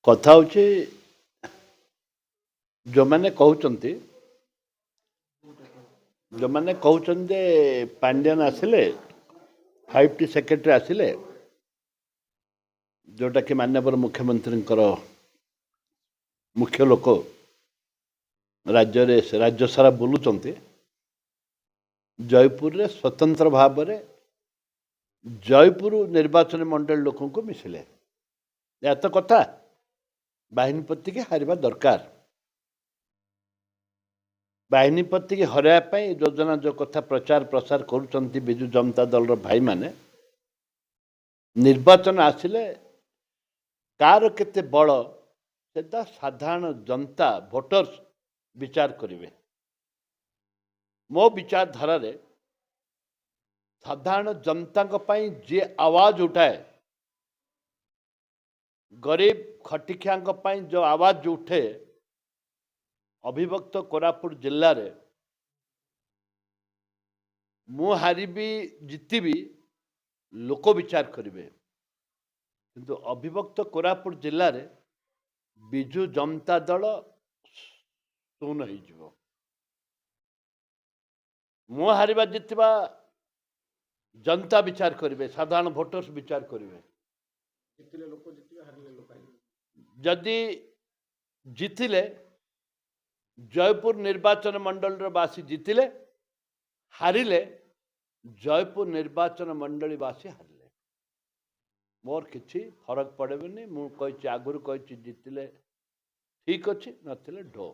କଥା ହେଉଛି, ଯେଉଁମାନେ କହୁଛନ୍ତି ଯେ ପାଣ୍ଡିଆନ ଆସିଲେ, 5ଟି ସେକ୍ରେଟାରୀ ଆସିଲେ, ଯେଉଁଟାକି ମାନ୍ୟବର ମୁଖ୍ୟମନ୍ତ୍ରୀଙ୍କର ମୁଖ୍ୟ ଲୋକ ରାଜ୍ୟରେ ରାଜ୍ୟ ସାରା ବୁଲୁଛନ୍ତି, ଜୟପୁରରେ ସ୍ୱତନ୍ତ୍ର ଭାବରେ ଜୟପୁର ନିର୍ବାଚନ ମଣ୍ଡଳୀ ଲୋକଙ୍କୁ ମିଶିଲେ। ଏହା ତ କଥା, ବାହିନୀପତିକି ହାରିବା ଦରକାର। ବାହିନୀପତିକି ହରାଇବା ପାଇଁ ଯୋଜନା, ଯେଉଁ କଥା ପ୍ରଚାର ପ୍ରସାର କରୁଛନ୍ତି ବିଜୁ ଜନତା ଦଳର ଭାଇମାନେ, ନିର୍ବାଚନ ଆସିଲେ କାହାର କେତେ ବଳ ସେଟା ସାଧାରଣ ଜନତା, ଭୋଟର୍ସ ବିଚାର କରିବେ। ମୋ ବିଚାରଧାରାରେ ସାଧାରଣ ଜନତାଙ୍କ ପାଇଁ ଯିଏ ଆୱାଜ ଉଠାଏ, ଗରିବ ଖଟିଖିଆଙ୍କ ପାଇଁ ଯେଉଁ ଆୱାଜ ଉଠେ, ଅବିଭକ୍ତ କୋରାପୁଟ ଜିଲ୍ଲାରେ ମୁଁ ହାରିବି ଜିତିବି ଲୋକ ବିଚାର କରିବେ, କିନ୍ତୁ ଅବିଭକ୍ତ କୋରାପୁଟ ଜିଲ୍ଲାରେ ବିଜୁ ଜନତା ଦଳ ଶୂନ ହେଇଯିବ। ମୁଁ ହାରିବା ଜିତିବା ଜନତା ବିଚାର କରିବେ, ସାଧାରଣ ଭୋଟର୍ସ ବିଚାର କରିବେ। ଯଦି ଜିତିଲେ ଜୟପୁର ନିର୍ବାଚନ ମଣ୍ଡଳୀର ବାସୀ ଜିତିଲେ, ହାରିଲେ ଜୟପୁର ନିର୍ବାଚନ ମଣ୍ଡଳୀ ବାସୀ ହାରିଲେ, ମୋର କିଛି ଫରକ ପଡ଼ିବନି। ମୁଁ କହିଛି, ଆଗରୁ କହିଛି, ଜିତିଲେ ଠିକ୍ ଅଛି, ନଥିଲେ ଢୋ।